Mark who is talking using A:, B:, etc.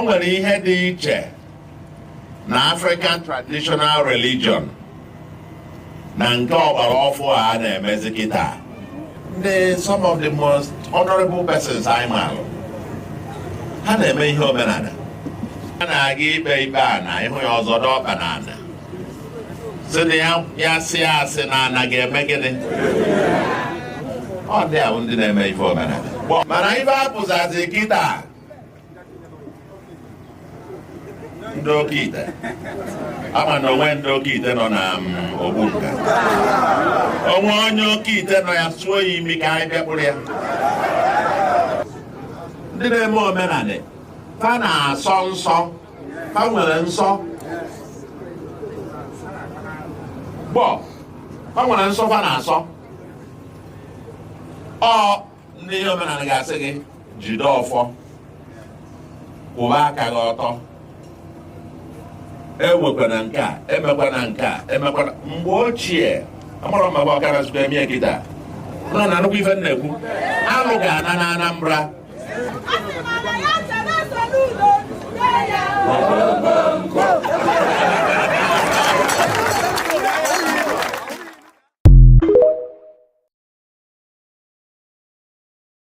A: Nwere ihe dị iche na African traditional religion na nke ọgbara ọfụ a na-emezi kịta. Ndị some of the most honorable persons anyị maalụ, ha na-eme ihe omenala. A na-aga ikpe ikpe a na ịhụ ya ọzọ dọkpa na ana sị na ya ya sị asị na ana ga-eme gịnị. Ọ ndị ahụ ndị na-eme ife omenala, mana ife apụzazi kịta, ndị oke ite ama na onwe ndị oke ite nọ na Ogbunka. Onwe onye oke ite nọ, ya sụọ ya imi ka anyị bịakpụrụ ya. Ndị na-eme omenala, fa na-asọ nsọ, fa nwere nsọ gbọ, fa nwere nsọ fa na-asọ. Ọ ndị ihe omenala ga-asị gị jide ọfọ, kwụba aka gị ọtọ, ewekwana nke a, emekwana nke a, emekwana. Mgbe ochie, amara m ọka na-azụkwa eme kịta nọ na nnukwu ife m na-ekwu, alụ ga-ana na Anambra.